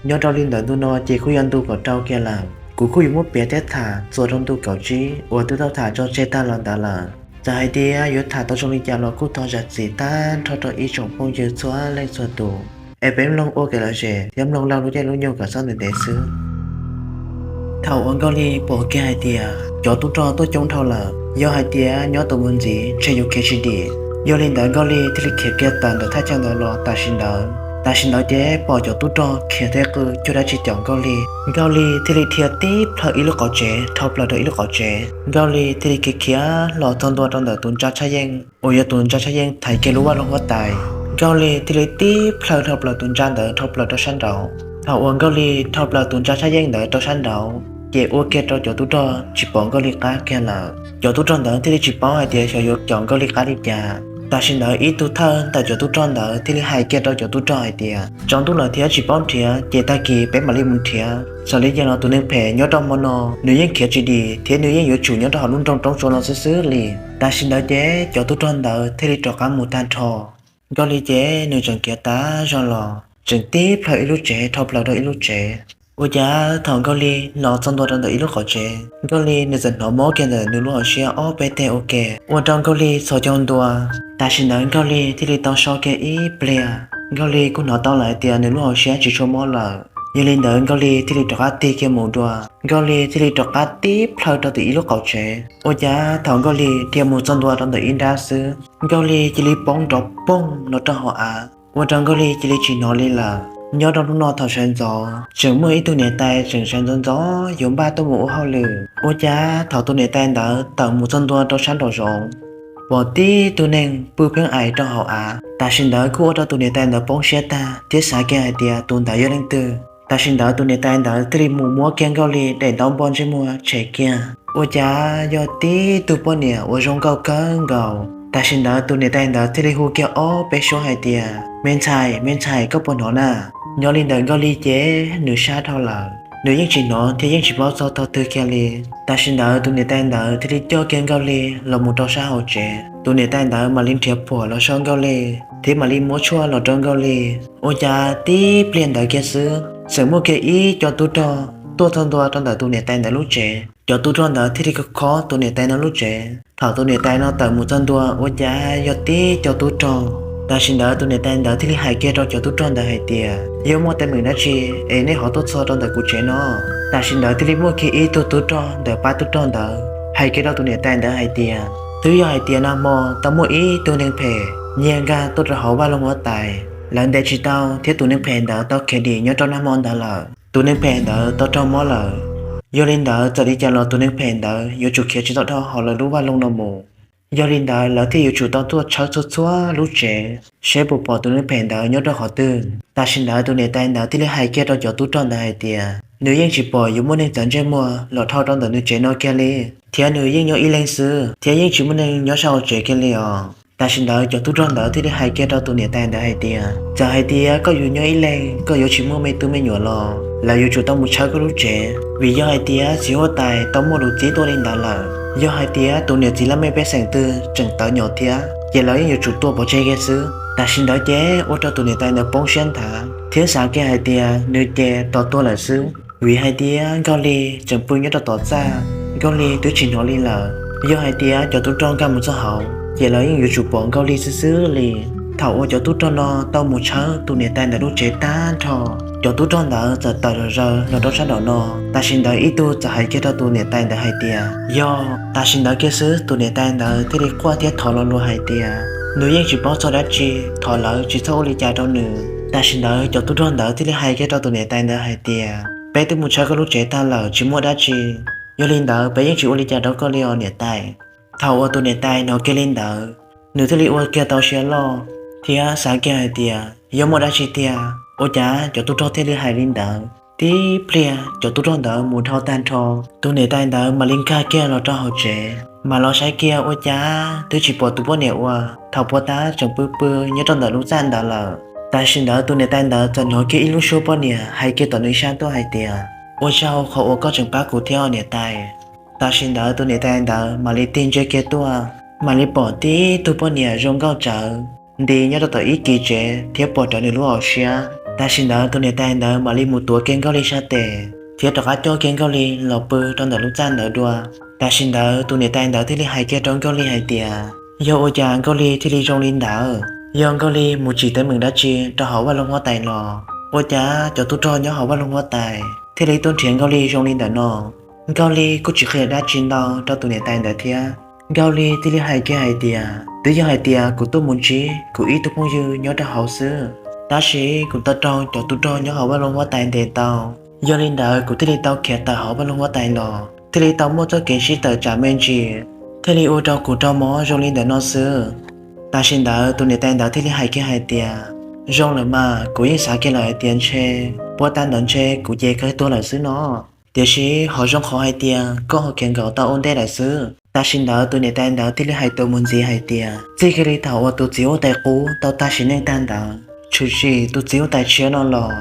Nyob rau li ntawm ntu no ces kuj yog ntu kaum rau kiag lawm. Kuv kuj yuav muab piav thiab tham txuas rau ntu kaum tsib uas twb tau tham tso tseg tag los ntawd lawm. Txawm hais tias yuav tham tau zoo li cas los kuj thov zam txim tag nrho rau ib tsoom phooj ywg txhua leej txhua tus, es peb mloog ua kev lom zem thiab mloog laug lub caij lub nyoog kom txhob ntev ntev xwb. Thaum uas Nkauj Lig pom kiag hais tias cov tub rog tuaj coob dhau lawm, yog hais tias nyob tus mus ntxiv ntshe yuav khiav tsis dim. Yog li ntawd Nkauj Lig thiaj li khiav kiag tawm ntawm thaj chaw ntawd los tam sim ntawd. Tam sim ntawd ces pom cov tub rog khiav thiab qw cuag dab tsi caum Nkauj Lig. Nkauj Lig thiaj li dhia tib plhaw ib lub qhov tsev dhau plaws rau ib lub qhov tsev. Nkauj Lig thiaj li khiav khiav los txog ntua rau ntawm tus ntsa tshaj yeej uas yog tus ntsa tshaj yeej thaiv kiag lub vaj loog huab tais. Nkauj Lig thiaj li tib plhaw dhau plaws tus ntsa ntawd dhau plaws rau sab nraud. Thaum uas Nkauj Lig dhau plaws tus ntsa tshaj yeej ntawd rau sab nraud, ces ua kiag rau cov tub rog tsis pom Nkauj Lig qab kiag lawm. Cov tub rog ntawd thiaj li tsis paub hais tias xyov yuav caum Nkauj Lig qab li cas. Tam sim ntawd ib tug thawj ntawm cov tub rog ntawd thiaj li hais kiag rau cov tub rog hais tias tsaus ntuj lawm thiab tsis paub nrhiav, ces tag kis peb mam li mus nrhiav. Txawm li cas los tus neeg phem nyob rau hmo no nws yeej khiav tsis dim thiab nws yeej yuav tsum nyob rau hauv lub nroog roob tsua no xwb xwb li. Tam sim ntawd ces cov tub rog ntawd thiaj li rov qab mus tag nrho. Nkauj Lig ces nws tseem khiav tas zog los tseem tib plhaw ib lub tsev dhau plaws rau ib lub tsev. Ua cas thaum Nkauj Lig los txog ntua rau ntawm ib lub qhov tsev, Nkauj Lig nws txawm hnov mob kiag ntawm nws lub hauv siab ob peb teg ua ke, ua rau Nkauj Lig txhos caug ntua. Tam sim ntawd Nkauj Lig thiaj li tau so kiag ib pliag, Nkauj Lig kuj hnov tau lawm hais tias nws lub hauv siab tsis tshua mob lawm. Yog li ntawd Nkauj Lig thiaj li rov qab tig kiag mus dua, Nkauj Lig thiaj li rov qab tib plhaw rau tim ib lub qhov tsev. Ua cas thaum Nkauj Lig dhia mus txog ntua rau ntawm ib nrab xwb, Nkauj Lig cia li poob nrov poog los rau hauv av, ua rau Nkauj Lig cia li tsis hnov li lawm. Nyob rau hnub no thaum sawv ntxov tseem muaj ib tug niam tais tseem sawv ntxov ntxov yuav npaj tuaj mus ua hauj lwm. Ua cas thaum tus niam tais ntawd tawm mus txog ntua rau sab nraum zoov, pom tib tug neeg pw pheej ais rau hauv av. Tam sim ntawd kuj ua rau tus niam tais ntawd poob siab tag thiab xav kiag hais tias tus ntawd yog leej twg. Tam sim ntawd tus niam tais ntawd thiaj li mus muab kiag Nkauj Lig daim ntaub npog ntsej muag tshem kiag, ua cas yog tib tug poj niam uas zoo nkauj kawg nkaus. Tam sim ntawd tus niam tais ntawd thiaj li hu kiag ob peb suab hais tias, me ntxhais, me ntxhais, koj puas hnov na? Nyob li ntawm Nkauj Lig ces nws sab dhau lawm, nws yeej tsis hnov thiab yeej tsis paub txog tog twg kiag li. Tam sim ntawd tus niam tais ntawd thiaj li coj kiag Nkauj Lig los mus rau sab hauv tsev. Tus niam tais ntawd mam li nrhiav phuam los so Nkauj Lig thiab mam li muab tshuaj los rau Nkauj Lig. Ua cas tib pliag ntawd kiag xwb, txawm muaj kiag ib co tub rog tuaj txog ntua rau ntawm tus niam tais ntawd lub tsev. Cov tub rog ntawd thiaj li khob khob tus niam tais no lub tsev. Thaum tus niam tais no tawm mus txog ntua, ua cas yog tib co tub rog. Tam sim ntawd tus niam tais ntawd thiaj li hais kiag rau cov tub rog ntawd hais tias, yog muaj teeb meem dab tsi es nej ho tuaj txog rau ntawm kuv tsev no? Tam sim ntawd thiaj li muaj kiag ib tug tub rog ntawm pab tub rog ntawd hais kiag rau tus niam tais ntawd hais tias, twb yog hais tias nag hmo tau muaj ib tug neeg phem nyiag nkag tuaj rau hauv vaj loog huab tais, lawv ntes tsis tau thiab tus neeg phem ntawd tau khiav dim nyob rau nag hmo ntawd lawm. Tus neeg phem ntawd tau raug mob lawm. Yog li ntawd txawm li cas los tus neeg phem ntawd yuav tsum khiav tsis tau dhau hauv lawv lub vaj loog no mus. Yog li ntawd lawv thiaj yuav tsum tau tuaj tshawb txhua txhua lub tsev seb puas pom tus neeg phem ntawd nyob rau qhov twg. Tam sim ntawd tus niam tais ntawd thiaj li hais kiag rau cov tub rog ntawd hais tias, nws yeej tsis pom yuav muaj neeg txawv ntsej muag los dhau rau ntawm nws tsev no kiag li, thiab nws yeej nyob ib leeg xwb thiab yeej tsis muaj neeg nyob sab hauv tsev kiag li os. Tam sim ntawd cov tub rog ntawd thiaj li hais kiag rau tus niam tais ntawd hais tias, txawm hais tias koj yuav nyob ib leeg, koj yuav tsis muaj me tub me nyuam los lawv yuav tsum tau mus tshawb koj lub tsev, vim yog hais tias txiv huab tais tau muaj lus txib tuaj li ntawd lawm. Yog hais tias tus niam txiv laj mej pej xeem twg tseem tawv nyom thiab ces lawv yeej yuav tsum tua pov tseg kiag xwb. Tam sim ntawd ces ua rau tus niam tais ntawd poob siab nthav thiab xav kiag hais tias nws ces tos tuag lawm xwb, vim hais tias Nkauj Lig tseem pw nyob rau tom txaj, Nkauj Lig twb tsis hnov li lawm. Yog hais tias cov tub rog nkag mus txog hauv ces lawv yeej yuav tsum pom Nkauj Lig xwb xwb li. Thaum uas cov tub rog no tau mus tshawb tus niam tais ntawd lub tsev tag nrho, cov tub rog ntawd txawm tawm zom zaws los rau sab nraum no. Tam sim ntawd ib tug txawm hais kiag rau tus niam tais ntawd hais tias, yog. Tam sim ntawd kiag xwb tus niam tais ntawd thiaj li quaj thiab thov lo lus hais tias nws yeej tsis paub txog dab tsi, thov lawv tsis txhob ua li cas rau nws. Tam sim ntawd cov tub rog ntawd thiaj li hais kiag rau tus niam tais ntawd hais tias, peb twb mus tshawb koj lub tsev tag lawm tsis muaj dab tsi, yog li ntawd peb yeej tsis ua li cas rau koj li os niam tais. Thaum uas tus niam tais hnov kiag li ntawd, nws thiaj li ua kiag tau siab loj thiab xav kiag hais tias yog muaj dab tsi tiag, ua cas cov tub rog thiaj li hais li ntawd. Tib pliag cov tub rog ntawd mus dhau tag nrho, tus niam tais ntawd mam li nkag kiag los rau hauv tsev, mam los saib kiag ua cas twb tsis pom tus poj niam uas thaum puag ta tseem pw pw nyob rau ntawm lub txaj ntawd lawm. Tam sim ntawd tus niam tais ntawd txawm hnov kiag ib lub suab poj niam hais kiag tom nws sab tuaj hais tias, ua tsaug qhov uas koj tseem pab kuv thiab niam tais. Tam sim ntawd tus niam tais ntawd mam li tig ntsia kiag tuaj, mam li pom tib tug poj niam zoo nkauj tsawv nti nyob rau tom ib kis tsev thiab pom rawv nws lub hauv siab. Tam sim ntawd tus niam tais ntawd mam li mus tuav kiag Nkauj Lig sab tes thiab rov qab coj kiag Nkauj Lig los pw rau ntawm lub txaj ntawd dua. Tam sim ntawd tus niam tais ntawd thiaj li hais kiag rau Nkauj Lig hais tias, yog ua cas Nkauj Lig thiaj li zoo li ntawd? Yog Nkauj Lig mus tsim teeb meem dab tsi rau hauv vaj loog huab tais los ua cas cov tub rog nyob hauv vaj loog huab tais thiaj li tuaj nrhiav Nkauj Lig zoo li ntawm no? Nkauj Lig kuj tsis qhia dab tsi ntau rau tus niam tais ntawd thiab. Nkauj Lig thiaj li hais kiag hais tias, twb yog hais tias kuv tuaj mus ntsib kuv ib tug phooj ywg nyob rau hauv xwb, tab sis kuv tau raug cov tub rog nyob hauv vaj loog huab tais ntes tau. Yog li ntawd kuv thiaj li tau khiav tawm hauv vaj loog huab tais los thiaj li tau muaj txoj kev sib tawm tsam me ntsis, thiaj li ua rau kuv raug mob zoo li ntawm no xwb. Tam sim ntawd tus niam tais ntawd thiaj li hais kiag hais tias, zoo lawm mas, kuv yeej xav kiag lawm hais tias ntshe puab tag ntawd ntshe kuv ces kawg tuag lawm xwb no. Tiam sis ho zoo qhov hais tias koj ho khiav nkaum tau ua ntej lawm xwb. Tam sim ntawd tus niam tais ntawd thiaj li hais tus mus ntxiv hais tias, txij kiag li thaum uas tus txiv huab tais qub tau tag sim neej tag ntawd, tshwm sim tus txiv huab tais tshiab no los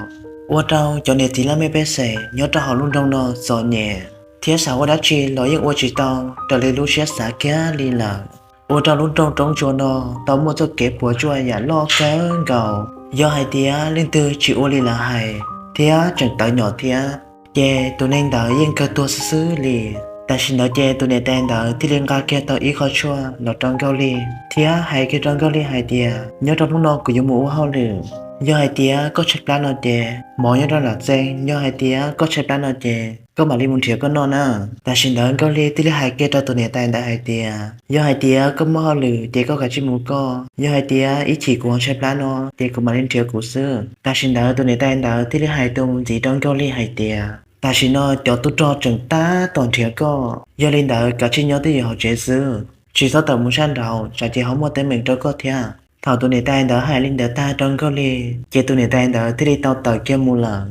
ua rau cov niam txiv laj mej pej xeem nyob rau hauv lub nroog no txom nyem thiab xav ua dab tsi los yeej ua tsis tau raws li lub siab xav kiag li lawm. Ua rau lub nroog Roob Tsua no tau muaj txoj kev puas tsuaj yam loj kawg nkaus. Yog hais tias leej twg tsis ua li lawv hais thiab tseem tawv nyom thiab, ces tus neeg ntawd yeej kawg tuag xwb xwb li. Tam sim ntawd ces tus niam tais ntawd thiaj li nqa kiag tau ib qho tshuaj los rau Nkauj Lig thiab hais kiag rau Nkauj Lig hais tias, nyob rau hnub no kuv yuav mus ua hauj lwm. Yog hais tias koj tshaib plab no ces mov nyob rau nram txee, yog hais tias koj tshaib plab no ces koj mam li mus nrhiav koj noj na. Tam sim ntawd Nkauj Lig thiaj li hais kiag rau tus niam tais ntawd hais tias, yog hais tias koj muaj hauj lwm ces koj kav tsij mus koj, yog hais tias ib chim kuv ho tshaib plab no ces kuv mam li nrhiav kuv xwb. Tam sim ntawd tus niam tais ntawd thiaj li hais tus mus ntxiv rau Nkauj Lig hais tias, tam sim no cov tub rog tseem tab tom nrhiav koj, yog li ntawd kav tsij nyob twj ywm hauv tsev xwb, tsis txhob tawm mus sab nraud tsam ces ho muaj teeb meem rau koj thiab. Thaum tus niam tais ntawd hais li ntawd tag rau Nkauj Lig ces tus niam tais ntawd thiaj li tau tawm kiag mus lawm.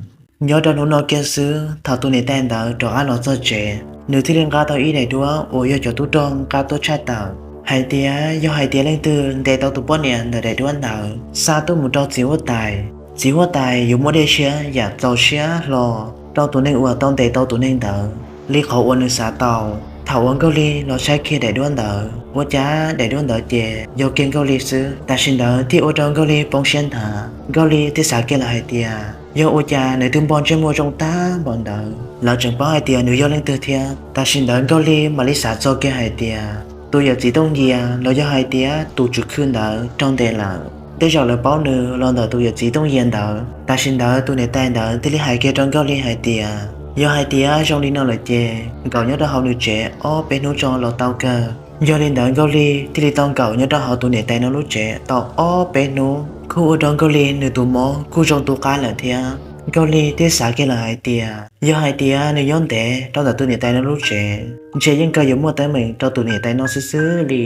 Nyob rau hnub no kiag xwb, thaum tus niam tais ntawd rov qab los txog tsev, nws thiaj li nqa tau ib daim duab uas yog cov tub rog nqa tuaj tshaj tawm hais tias yog hais tias leej twg ntes tau tus poj niam ntawm daim duab ntawd xa tuaj mus rau txiv huab tais, txiv huab tais yuav muab dej siab yam txaus siab hlo rau tus neeg uas tau ntes tau tus neeg ntawd li qhov uas nws xav tau. Thaum uas Nkauj Lig los saib kiag daim duab ntawd, ua cas daim duab ntawd ces yog kiag Nkauj Lig xwb. Tam sim ntawd thiaj ua rau Nkauj Lig poob siab nthav, Nkauj Lig thiaj xav kiag lawm hais tias, yog ua cas nws twb npog ntsej muag zoo tag npaum ntawd, lawv tseem paub hais tias nws yog leej twg thiab. Tam sim ntawd Nkauj Lig mam li xav txog kiag hais tias tus yawm txiv Tooj Yias los yog hais tias tus tswv khw ntawd raug ntes lawm. Tej zaum lawv paub nws los ntawm tus yawm txiv Tooj Yias ntawd. Tam sim ntawd tus niam tais ntawd thiaj li hais kiag rau Nkauj Lig hais tias, yog hais tias zoo li no lawm ces nkaum nyob rau hauv nws tsev ob peb hnub tso los tau kawg. Yog li ntawd Nkauj Lig thiaj li tau nkaum nyob rau hauv tus niam tais no lub tsev tau ob peb hnub, kuj ua rau Nkauj Lig nws tus mob kuj zoo tu qab lawm thiab. Nkauj Lig thiaj xav kiag lawm hais tias yog hais tias nws nyob ntev rau ntawm tus niam tais no lub tsev, ntshe yeej kawg yuav muaj teeb meem rau tus niam tais no xwb xwb li.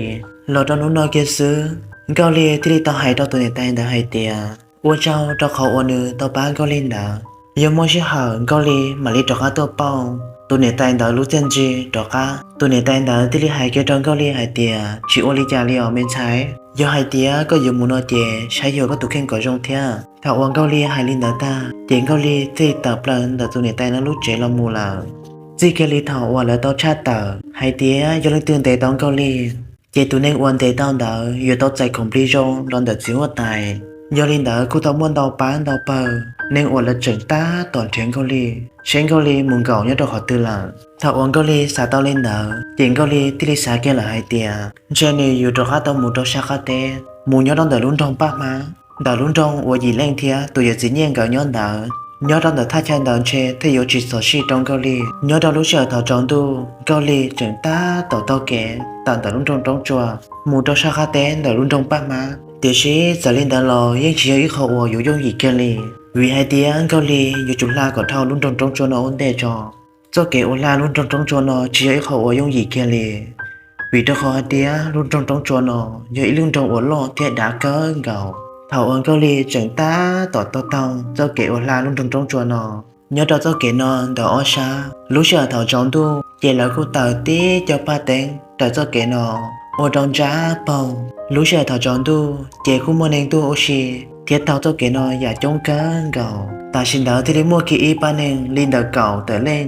Los rau hnub no kiag xwb, Nkauj Lig thiaj li tau hais rau tus niam tais ntawd hais tias, ua tsaug rau qhov uas nws tau pab Nkauj Lig ntawd. Yog muaj sij hawm Nkauj Lig mam li rov qab tuaj pauj tus niam tais ntawd lub txiaj ntsig rov qab. Tus niam tais ntawd thiaj li hais kiag rau Nkauj Lig hais tias, tsis ua li cas li os me ntxhais, yog hais tias koj yuav mus no ces saib xyuas koj tus kheej kom zoo thiab. Thaum uas Nkauj Lig hais li ntawd tag ces Nkauj Lig thiaj li tawm plaws ntawm tus niam tais no lub tsev los mus lawm. Txij kiag li thaum uas lawv tau tshaj tawm hais tias yog leej twg ntes tau Nkauj Lig, ces tus neeg uas ntes tau ntawd yuav tau txais khoom plig zoo los ntawm txiv huab tais. Yog li ntawd kuj tau muaj ntau pab ntau pawg neeg uas lawv tseem tab tom nrhiav Nkauj Lig seb Nkauj Lig mus nkaum nyob rau qhov twg lawm. Thaum uas Nkauj Lig xav tau li ntawd ces Nkauj Lig thiaj li xav kiag lawm hais tias ntshe nws yuav rov qab tau mus rau sab qab teb, mus nyob rau ntawm lub nroog Paj Hmab, ntawm lub nroog uas Yim Leej thiab tus yawm txiv Nyiaj nkawd nyob ntawd. Nyob rau ntawm thaj chaw ntawd ntshe thiaj yuav tsis txog sij rau Nkauj Lig. Nyob rau lub sij hawm thaum tsaus ntuj, Nkauj Lig tseem tab tom taug kev tawm ntawm lub nroog Roob Tsua mus rau sab qab teb ntawm lub nroog Paj Hmab. Tiam sis txawm li ntawd los yeej tsis yog ib qho uas yuav yooj yim kiag li, vim hais tias Nkauj Lig yuav tsum hla kom dhau lub nroog Roob Tsua no ua ntej tso. Txoj kev uas hla lub nroog Roob Tsua no tsis yog ib qho uas yooj yim kiag li, vim rau qhov hais tias lub nroog Roob Tsua no yog ib lub nroog uas loj thiab dav kawg nkaus. Thaum uas Nkauj Lig tseem tab tom taug taug txoj kev uas hla lub nroog Roob Tsua no, nyob rau txoj kev no ntawm ob sab, lub sij hawm thaum tsaus ntuj ces lawv kuj taws tib co paj teeb raws txoj kev no ua rau ntsab paug. Lub sij hawm thaum tsaus ntuj ces kuj muaj neeg tuaj ua si thiab taug txoj kev no yam coob kawg nkaus. Tam sim ntawd thiaj li muaj kiag ib pab neeg li ntawm kaum tawm leej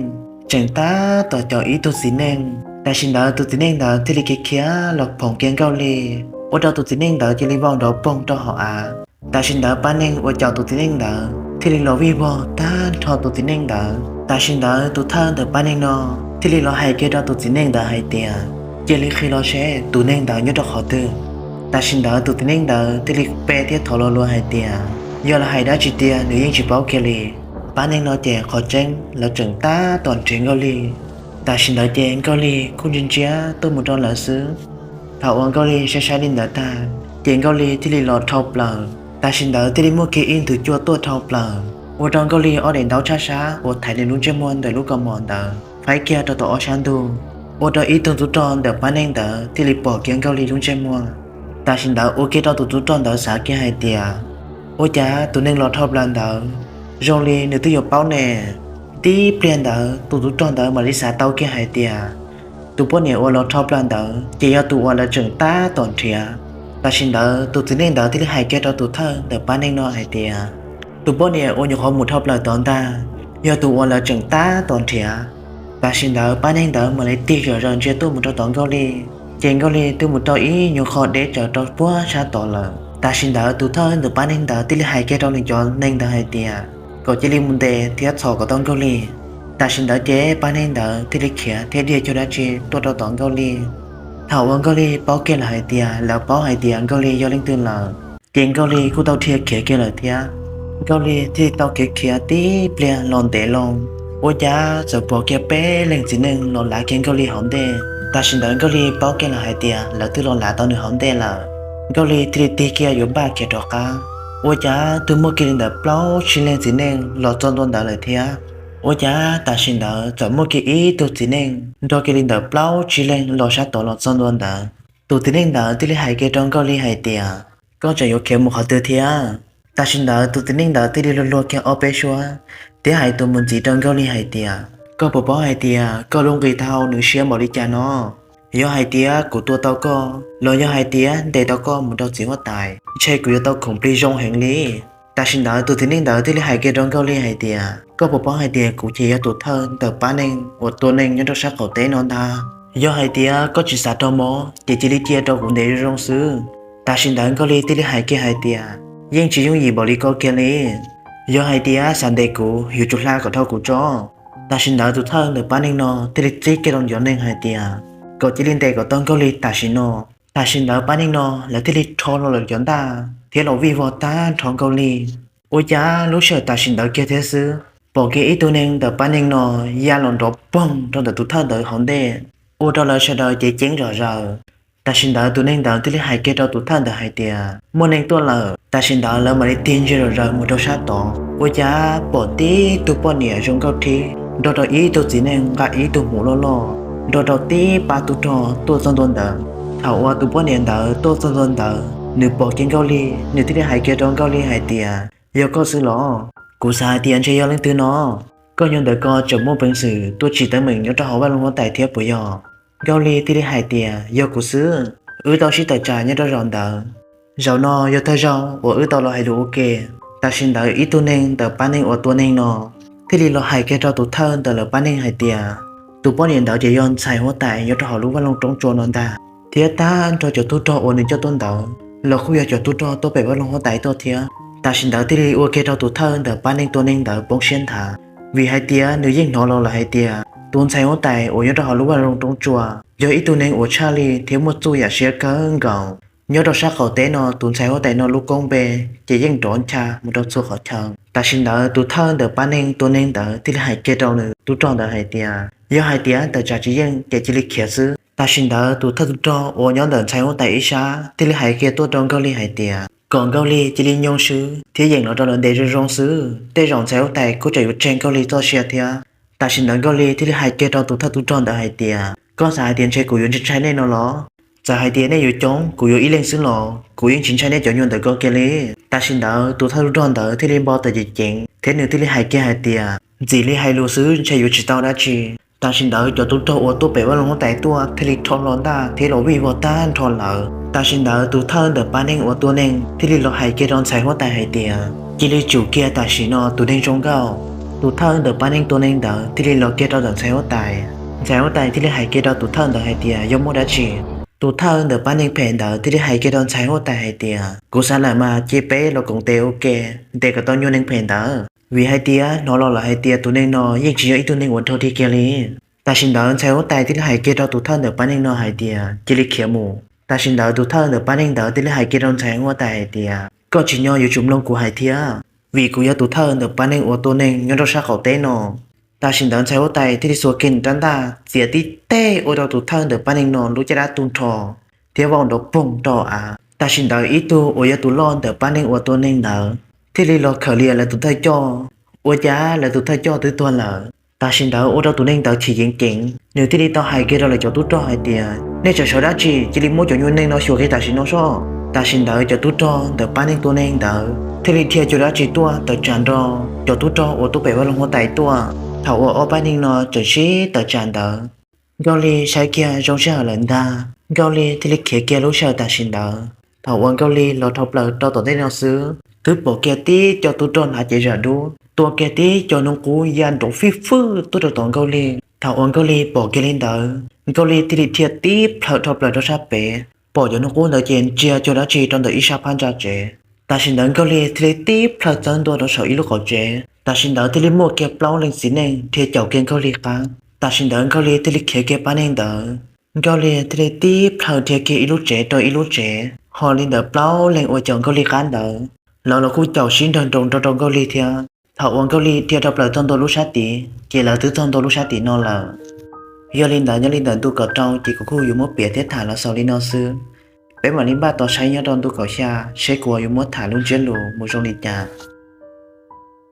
tseem tab tom caum ib tug txiv neej. Tam sim ntawd tus txiv neej ntawd thiaj li khiav khiav los phoom kiag Nkauj Lig, ua rau tus txiv neej ntawd cia li vau nrov poog rau hauv av. Tam sim ntawd pab neeg uas caum tus txiv neej ntawd thiaj li los vij vog tag nrho tus txiv neej ntawd. Tam sim ntawd tus thawj ntawm pab neeg no thiaj li los hais kiag rau tus txiv neej ntawd hais tias, cia li qhia los seb tus neeg ntawd nyob rau qhov twg. Tam sim ntawd tus txiv neej ntawd thiaj li pe thiab thov lo lus hais tias, yog lawv hais dab tsi tiag nws yeej tsis paub kiag li. Pab neeg no ces qhov tseeb lawv tseem tab tom nrhiav Nkauj Lig. Tam sim ntawd ces Nkauj Lig kuj ntsia ntsia tuaj mus rau lawv xwb. Thaum uas Nkauj Lig saib saib li ntawd tag ces Nkauj Lig thiaj li los dhau plaws. Tam sim ntawd thiaj li muaj kiag ib tug cua tuaj dhau plaws, ua rau Nkauj Lig ob daim ntaub tshab sab uas thaiv nws lub ntsej muag ntawm lub kaus mom ntawd faib kiag rau tom ob sab ntug, ua rau ib tug tub rog ntawm pab neeg ntawd thiaj li pom kiag Nkauj Lig lub ntsej muag. Tam sim ntawd ua kiag rau tus tub rog ntawd xav kiag hais tias, ua cas tus neeg los dhau plaws ntawd zoo li nws twb yuav paub ne. Tib pliag ntawd tus tub rog ntawd mam li xav tau kiag hais tias, tus poj niam uas los dhau plaws ntawd ces yog tus uas lawv tseem tab tom nrhiav. Tam sim ntawd tus txiv neej ntawd thiaj li hais kiag rau tus thawj ntawm pab neeg no hais tias, tus poj niam uas nyuam qhuav mus dhau plaws tod ntag, yog tus uas lawv tseem tab tom nrhiav. Tam sim ntawd pab neeg ntawd mam li tig zom zaws ntsia tuaj mus rau tom Nkauj Lig, ces Nkauj Lig twb mus rau ib nyuag qho deb tsawv rau puag sab tod lawm. Tam sim ntawd tus thawj ntawm pab neeg ntawd thiaj li hais kiag rau nws cov neeg ntawd hais tias, kom cia li mus ntes thiab txhom kom tau Nkauj Lig. Tam sim ntawd ces pab neeg ntawd thiaj li khiav thiab dhia cuag dab tsi tuaj rau tom Nkauj Lig. Thaum uas Nkauj Lig paub kiag lawm hais tias lawv paub hais tias Nkauj Lig yog leej twg lawm, ces Nkauj Lig kuj tau dhia khiav kiag lawm thiab. Nkauj Lig thiaj li tau khiav khiav tib pliag los ntev loo, ua cas txawm pom kiag peb leeg txiv neej los lav kiag Nkauj Lig hauv ntej. Tam sim ntawd Nkauj Lig paub kiag lawm hais tias lawv twb los lav tau nws hauv ntej lawm. Nkauj Lig thiaj li tig kiag yuav npaj khiav rov qab, ua cas twb muaj kiag li ntawd plaub tsib leeg txiv neej los txog ntua ntawd lawm thiab. Ua cas tam sim ntawd txawm muaj kiag ib tug txiv neej nrog kiag li ntawd plaub tsib leeg los sab tod los txog ntua ntawd. Tus txiv neej ntawd thiaj li hais kiag rau Nkauj Lig hais tias, koj tseem yuav khiav mus qhov twg thiab? Tam sim ntawd tus txiv neej ntawd thiaj li luag luag kiag ob peb suab thiab hais tus mus ntxiv rau Nkauj Lig hais tias, koj puas paub hais tias koj lub nqi tau nws siab npaum li cas no? Yog hais tias kuv tua tau koj los yog hais tias ntes tau koj mus rau txiv huab tais, ntshe kuv yuav tau khoom plig zoo heev li. Tam sim ntawd tus txiv neej ntawd thiaj li hais kiag rau Nkauj Lig hais tias, koj puas paub hais tias kuv ces yog tus thawj ntawm pab neeg uas tua neeg nyob rau sab qaum teb no ntag. Yog hais tias koj tsis xav raug mob ces cia li cia rau kuv ntes zoo zoo xwb. Tam sim ntawd Nkauj Lig thiaj li hais kiag hais tias, yeej tsis yooj yim npaum li koj kiag li. Yog hais tias xav ntes kuv yuav tsum hla kom dhau kuv tso. Tam sim ntawd tus thawj ntawm pab neeg no thiaj li txib kiag rau cov neeg hais tias, kom cia li ntes kom tau Nkauj Lig tam sim no. Tam sim ntawd pab neeg no lawv thiaj li rho los lawm cov ntaj thiab los vij vog tag nrho Nkauj Lig. Ua cas lub sij hawm tam sim ntawd kiag thiab xwb, pom kiag ib tug neeg ntawm pab neeg no ya los nrov poog rau ntawm tus thawj ntawd hauv ntej, ua rau lawv sawv daws ceev ceev zom zaws. Tam sim ntawd tus neeg ntawd thiaj li hais kiag rau tus thawj ntawd hais tias, muaj neeg tuaj lawm. Tam sim ntawd lawv mam li tig ntsia zom zaws mus rau sab tod, ua cas pom tib tug poj niam zoo nkauj thiab nrog rau ib tug txiv neej nqa ib tug hmuv loj loj, nrog rau tib pab tub rog tuaj txog ntua ntawd. Thaum uas tus poj niam ntawd tuaj txog ntua ntawd, nws pom kiag Nkauj Lig, nws thiaj li hais kiag rau Nkauj Lig hais tias, yog koj xwb los? Kuv xav hais tias ntshe yog leej twg no. Koj nyob ntawm ko tseem muaj peev xwm tuaj tsim teeb meem nyob rau hauv vaj loog huab tais thiab puas yog? Nkauj Lig thiaj li hais tias, yog kuv xwb. Wb tau sib tawm tsam nyob rau zaum ntawd. Zaum no yog thawj zaug uas wb tau los hais lus ua ke. Tam sim ntawd ib tug neeg ntawm pab neeg uas tua neeg no thiaj li los hais kiag rau tus thawj ntawm lawv pab neeg hais tias, tus poj niam ntawd ces yog ntxhais huab tais nyob rau hauv lub vaj loog roob tsua no ntag, thiab tag nrho cov tub rog uas nws coj tuaj ntawd los kuj yog cov tub rog tuaj pem vaj loog huab tais tuaj thiab. Tam sim ntawd thiaj li ua kiag rau tus thawj ntawm pab neeg tua neeg ntawd poob siab nthav, vim hais tias nws yeej hnov los lawm hais tias tus ntxhais huab tais uas nyob rau hauv lub vaj loog roob tsua yog ib tug neeg uas tshaj li thiab muaj txuj yam siab kawg nkaus. Nyob rau sab qaum teb no tus ntxhais huab tais no lub koob npe ces yeej nrov ncha mus rau txhua qhov chaw. Tam sim ntawd tus thawj ntawm pab neeg tua neeg ntawd thiaj li hais kiag rau nws tub rog ntawd hais tias, yog hais tias tawm tsam tsis yeej ces cia li khiav xwb. Tam sim ntawd tus thawj tub rog uas nyob ntawm ntxhais huab tais ib sab thiaj li hais kiag tuaj rau Nkauj Lig hais tias, kom Nkauj Lig cia li nyoo swb thiab yeem los rau lawv ntes zoo zoo xwb, tej zaum ntxhais huab tais kuj tseem yuav tseg Nkauj Lig txoj sia thiab. Tam sim ntawd Nkauj Lig thiaj li hais kiag rau tus thawj tub rog ntawd hais tias, koj xav hais tias ntshe kuv yuav ntshai ntshai nej no los? Txawm hais tias nej yuav coob kuv yuav ib leeg xwb los kuv yeej tsis ntshai nej cov nyuag ntawm ko kiag li. Tam sim ntawd tus thawj tub rog ntawd thiaj li npau taws ceev ceev thiab nws thiaj li hais kiag hais tias, ntxim li hais lus xwb ntshe yuav tsis tau dab tsi. Tam sim ntawd cov tub rog uas tuaj pem vaj loog huab tais tuaj thiaj li rho hlo ntaj thiab los vij vog tag nrho lawm. Tam sim ntawd tus thawj ntawm pab neeg uas tua neeg thiaj li los hais kiag rau ntxhais huab tais hais tias, cia li tsum kiag tam sim no tus neeg zoo nkauj. Tus thawj ntawm pab neeg tua neeg ntawd thiaj li los kiag rau ntawm ntxhais huab tais. Ntxhais huab tais thiaj li hais kiag rau tus thawj ntawd hais tias, yog muaj dab tsi? Tus thawj ntawm pab neeg phem ntawd thiaj li hais kiag rau ntxhais huab tais hais tias, kuv xav lawm mas cia peb los koom tes ua ke, ntes kom tau nyuag neeg phem ntawd, vim hais tias hnov los lawm hais tias tus neeg no yeej tsis yog ib tug neeg uas rog dig kiag li. Tam sim ntawd ntxhais huab tais thiaj li hais kiag rau tus thawj ntawm pab neeg no hais tias, cia li khiav mus. Tam sim ntawd tus thawj ntawm pab neeg ntawd thiaj li hais kiag rau ntxhais huab tais hais tias, koj tsim nyog yuav tsum mloog kuv hais thiab, vim kuv yog tus thawj ntawm pab neeg uas tua neeg nyob rau sab qaum teb no. Tam sim ntawd ntxhais huab tais thiaj li xuas kiag nws rab ntaj txiav tib teg ua rau tus thawj ntawm pab neeg no lub caj dab tu nrho thiab vau nrov poog rau av. Tam sim ntawd ib tug uas yog tus loj ntawm pab neeg uas tua neeg ntawd thiaj li los khawm lias lawv tus thawj coj, ua cas lawv tus thawj coj twb tuag lawm. Tam sim ntawd ua rau tus neeg ntawd chim ceev ceev, nws thiaj li tau hais kiag rau lawv cov tub rog hais tias, nej tseem sawv dab tsi, cia li muab cov nyuag neeg no xyuas kiag tam sim no sob. Tam sim ntawd cov tub rog ntawm pab neeg tua neeg ntawd thiaj li dhia cuag dab tsi tuaj tawm tsam nrog cov tub rog uas tuaj pem vaj loog huab tais tuaj. Thaum uas ob pab neeg no tseem sib tawm tsam ntawd, Nkauj Lig saib kiag zoo sij hawm lawm ntag, Nkauj Lig thiaj li khiav kiag lub sij hawm tam sim ntawd. Thaum uas Nkauj Lig los dhau plaws rau tom ntej no xwb, twb pom kiag tib co tub rog hnav cev zam dub tua kiag tib co hnub qub ya nrov fij fwj tuaj rau tom Nkauj Lig. Thaum uas Nkauj Lig pom kiag li ntawd, Nkauj Lig thiaj li dhia tib plhaw dhau plaws rau sab pem, pom cov hnub qub ntawd ces ntsia cuag dab tsi rau ntawm ib sab phab ntsa tsev. Tam sim ntawd Nkauj Lig thiaj li tib plhaw txawb ntua rau saum ib lub qaum tsev. Tam sim ntawd thiaj li muaj kiag plaub leeg txiv neej dhia caum kiag Nkauj Lig qab. Tam sim ntawd Nkauj Lig thiaj li khiav kiag pab neeg ntawd. Nkauj Lig thiaj li tib plhaw dhia kiag ib lub tsev rau ib lub tsev, ho li ntawd plaub leeg uas caum Nkauj Lig qab ntawd, lawv los kuj caum sib nrawg nroos nrog rau Nkauj Lig thiab. Thaum uas Nkauj Lig dhia dhau plaws txog ntua lub sab tid, ces lawv twb txog ntua lub sab tim no lawm. Yog li ntawd nyob li ntawm ntu kaum rau ces kuv kuj yuav muab piav thiab tham los xaus li no xwb. Peb mam li npaj tos saib nyob rau ntu kaum xya seb kuv yuav muab tham lub ntsiab lus mus zoo li cas.